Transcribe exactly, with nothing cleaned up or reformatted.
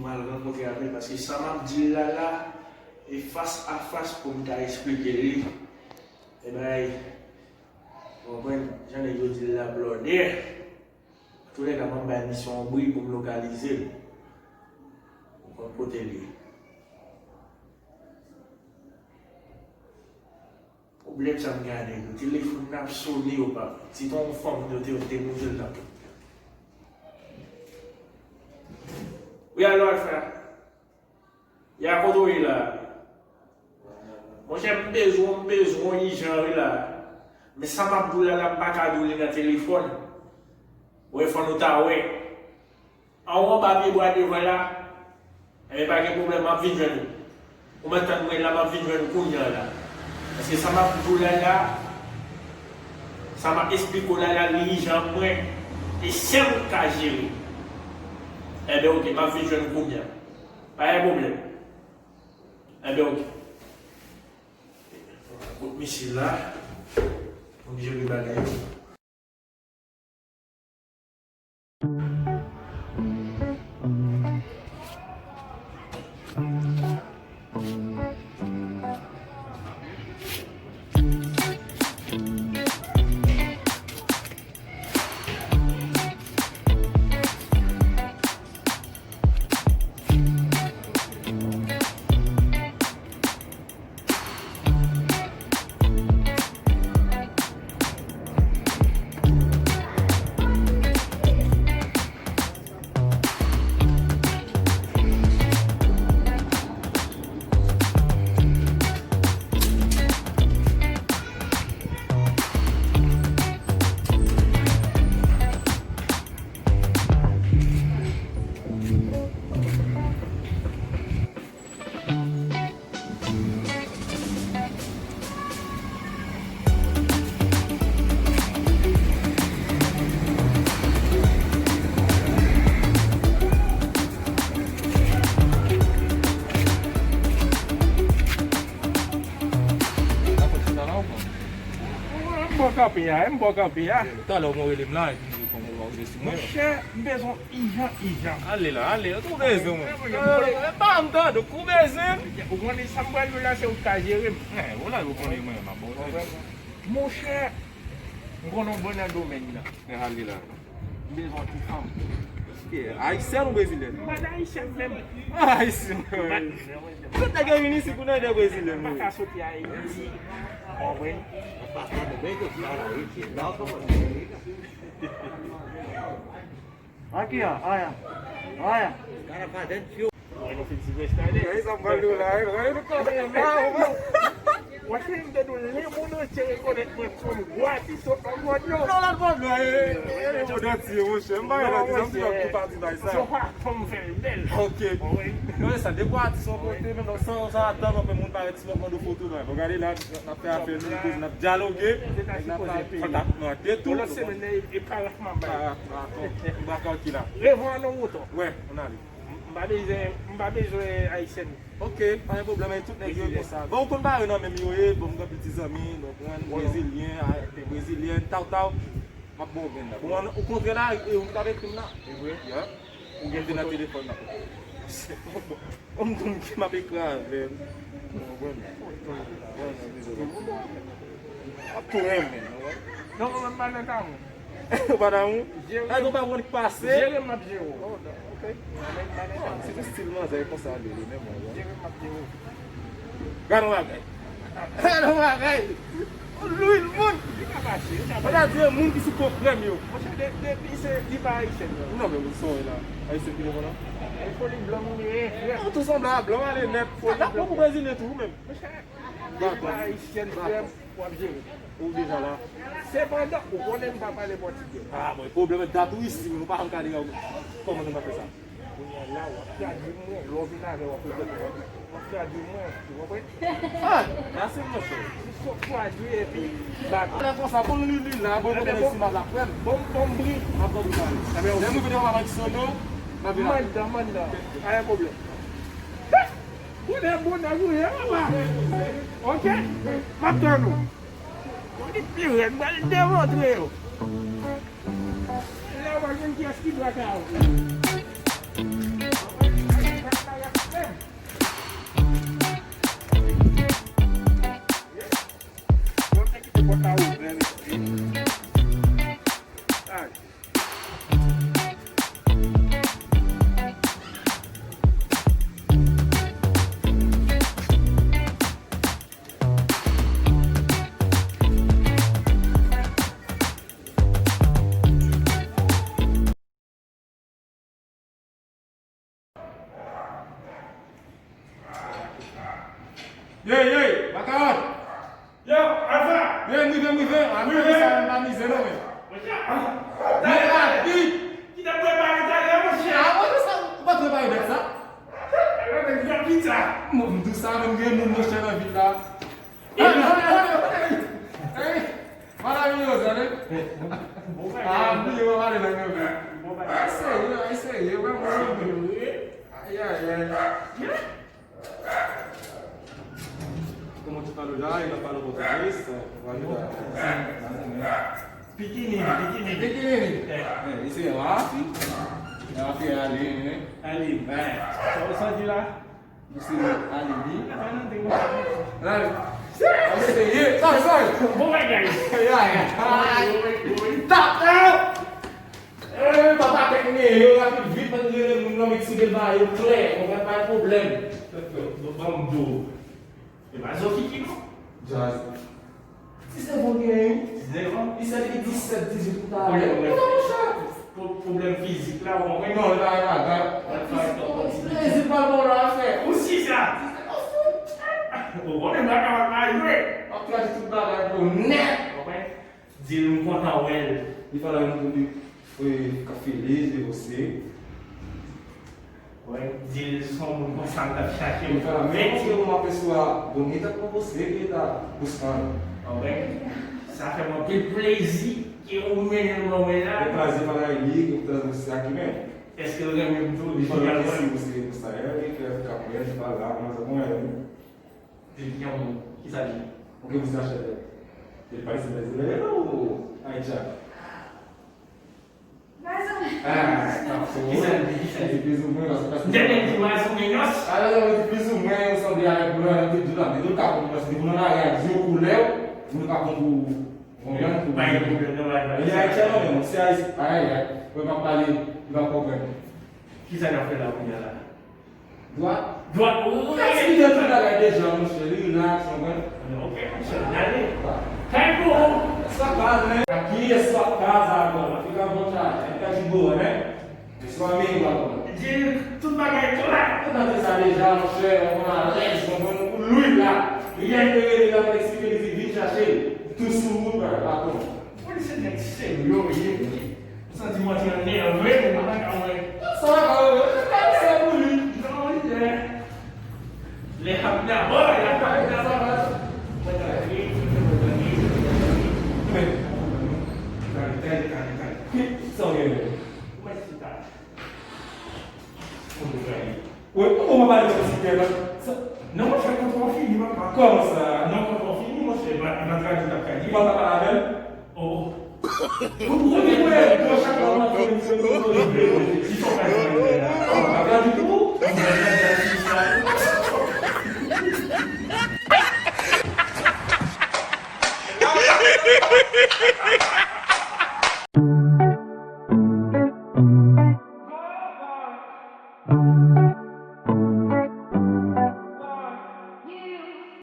Al rankontre avè l, paske sa m ap di l la la, e fas a fas pou m ta esplike li. E bay, ou konprann, jan nèg yo di l la, blòdè. Antoulèka, m ap bay misye yon bri pou m lokalize l. Ou konn kote l ye. Pwoblèm sa m gen a nèg yo. Telefòn nan ap sone, yo pa pran. Si t on fanm yo te, yo te depoze l nan pòt. Wi, alo, Alfred. Ya, kote w ye la? Monchè, m bezwen w, m bezwen w ijan, wi, la. Men sa m ap di w la, la, m pa ka di w li nan telefòn. Ou wè, fò nou ta wè. Anwo anba pye bwa devan la, enben pa gen pwoblèm, m ap vin jwenn ou. Ou mèt tann mwen la, m ap vin jwenn ou kounye a la. Paske sa m ap di w la la, sa m ap esplike w la la, li ijan mwen, e sèl ou k ka jere. Enben oke, m ap vin jwenn ou kounye a. Pa gen pwoblèm. Enben oke. Kot misye la, pou m jere bagay yo. M bò kanpe a, m bò kanpe a. Talè w mwen rele m la, epi m di w kòman w rive sou mwen. Monchè, m bezwen ijan, ijan. Ale la, ale, ou twò bezwen mwen. E pa m tande, ou bezwen m. Ou konnen sa m pral di w la, se ou k ka jere m. Ou la, ou konnen mwen, m ap bon. Monchè, m konnen w bon nan domèn nan. Men ale la. M bezwen yon ti fanm. Ki ayisyèn ou brezilyèn? M pa t ayisyèn menm. Ayisyèn. Tout nèg yo vin isit pou nèg de brezilyèn. M pa ka soti Ayiti. Konprann? Aki a, aya, aya. Mwen, nou fin silvestre, ne? Ey, sa m pral di w la, ey, nou konnen la, ou wè. Wè, se m te di w, le monde entier rekonèt mwen kòm gwo atis sot nan mond yo. Non, lòt bò, non, e, e, le monde entier, monchè. M pa gen atis, m di w ap tou pati bay sa. Yo pa fè m fè l bèl. Ok. Wi. Non, se sa, depi atis yon kote, menm nan san, san atann, anpil moun parèt sou lòt mande foto, non. Bon, gade la, n ap fè afè nou, n ap koze, n ap dyaloge, n ap fè kontak, non, de tou. Lòt semèn, e, e parèt m ap bay. Ah, ah, bon. M pa ka ki la. Revwa nan woto. Wè, ann ale. M pa bezwen, m pa bezwen ayisyèn. Ok, pa gen pwoblèm, tout nèg yo konsa. Bon, ou konn bare nan menm yo ye, bon, m gen piti zanmi, nou konprann, brezilyen, a, brezilyèn, taw, taw. M ap ba w grenn la. Bon, ou kontre la, e ou t ap ekri m la. E vre? Ya. Ou gen nan telefòn la. Bon, m konn ki m ap ekri avè l. Ou konprann? W ap tou renmen. Non, mwen menm pa nan tamou. Ou pa damou? Jere. Ay, nou pa konn ki pase. Jere m ap jere w. Oh, ok. Se te stil manzè konsa li ye menm, wi. Jere m ap jere w. Gade yon bagay. Gade yon bagay. Lwil moun. Li ka mache, li ka mache. Ou ta di e moun ki sou pwoblèm yo. Monchè, de-, depi se, li pa ayisyèn, non. Non, men ou sou la. Ayisyèn ki devan la. E foli blan moun ye, frè. Ou tou sanble a blan, ale nèt. Foli blan. Ou brezilyen tou, ou menm. Monchè, depi pa ayisyèn, frè m. W ap jere. Ou deja la. Sepandan, ou konnen m pa pale pòtigè. Ah, bon, pwoblèm dat ou isi, men ou pa janm ka di kòman nou ta fè sa. Kounye a la, w ap tradui mwen. Lè w vin avè w, w ap repete w ap tradui mwen. Ou konprann? Ah, mèsi, monchè. Ou sot tradui epi bat. Lè konsa, bon, li, li la, bon, bon, si m ap la frè m. Bon, bon, bri. M ap pran bri sa. Lè nou vin anba Mike Sono, m ap vin la. Mandan, mandan. Pa gen pwoblèm. Bonè, bonè, nou ye, papa. Ok? M ap tann ou. Yo di pi rèd, m pral demontre yo. La, w ap jwenn kiyès ki dwat a ou. Bon, te kite pòt la ouvè, mesye. Ay. Yey, yey, Makawòt! Yo, Alfa! Yey, m rive, m rive. A, m rive. Sa menm pa mize non, men. Monchè, men la vi. Ki t ap prepare talè, monchè? A, monchè, sa, ou pa prepare bèt sa? Alò, men, ki jan pizza? M, m di w sa, menm gen moun, monchè, nan vil la. Hey, hey, hey, hey. Fala, Mioza, né? Bon bagay. Ah, Mioza, vale, né, meu? Bon bagay. Aí sim, aí sim, eu vou morrer. Ai, ai, ai. Como te falo já, ainda falo português, vale. Pikinini, pikinini. Pikinini. É. É, isso é Alfi. É Alfi, é ali, né? Ali. É. Só, só de lá. Ou se Alimi? Ay, ou se ye? Sa, sa. Bon bagay. Ay, ay, ay. Tap, tap. Eh, papa, tek neye yo rapid vit, pa rele moun nan, men eksplike l ba yo klè, konprann, pa gen pwoblèm. Ban m di w. E pa Zokiki non. Jazz. Diznèf an gen, wi. Diznèf an? Li sèt, li disèt, dizuit pou talè. Ou konn, monchè? Pwoblèm fizik la, ou konprann? Non, li pa, li pa, li pa. Fizik, li pa bon la, afè. Ou si sa? Ou konnen m pa kapab pa jwe. W ap kraze tout bagay pou nèt. Ou konprann? Di l m kontan wè l. Li fè la yon moun ki, ki ka feliz de você. Wè, di l se yon moun konsa m t ap chache. Menm ke uma pessoa bonita como você que tá buscando. Wè, sa fè m anpil plezi ke ou mennen l ban mwen la. É prazer falar em língua, trazer você aqui mesmo. Èske l renmen m tou? Li fè l si você gostaria de ficar com ele, falar mais alguma língua. Li di yon mo. Kisa l di? O que você acha dela? Ele parece brasileiro ou haitiano? Mais ou menos. Ah, tá bom. Kisa l di? Kisa l di? Plus ou menos, mais ou menos. M te di mais ou menos. Ah, non, non, eu disse plus ou menos, eu sou de área grande, eu tenho de lá, mas eu não tava com essa, tipo, não era área de Oculeu, não tava com o Goiânia, com o Goiânia. Ele é haitiano mesmo, se aí, aí, aí, foi uma palha, não comprei. Kisa n ap fè la kounye a la? Dwat? Dwat, wi. Ou ka eksplike tout bagay deja, monchè, li rilaks, ou konprann? Ok, monchè, n ale. Kay pou ou. É sua casa, né? Aqui é sua casa agora. Fica à vontade. Fica de boa, né? É sua amigo agora. Di tout bagay klè. Ou konprann sa deja, monchè, ou konn alèz, ou konprann, ou lwi la. Yè m te rele la, mwen eksplike li, di vin chache l. Tou sou wout la, la konn. Polis se nèg serye, wi. Santi m antre annève, mwen pa ka wè. Sa va, sa va, se pou li. Non, li lè. Lè ap dabò, lè ap dabò. Mwen ta vle, mwen ta vle, mwen ta vle. Men, kale, kale, kale, kale. Sa w gen menm? Mwen chita. Mwen ta vle. Wi, ou pa pale kòmsi tèlman. Sa, non, monchè, kontra w fini, papa. Kòman sa? Non, kontra w fini, monchè, e pa, e pa tradui k ap tradui. Ou pa ka pale avè l? Oh. Ou, ou te kwè gwo chak la w ap fè, m fè, m fè, m fè. Ki fè w pa jwenn la? Ou pa tradui tou? Mwen tradui sa.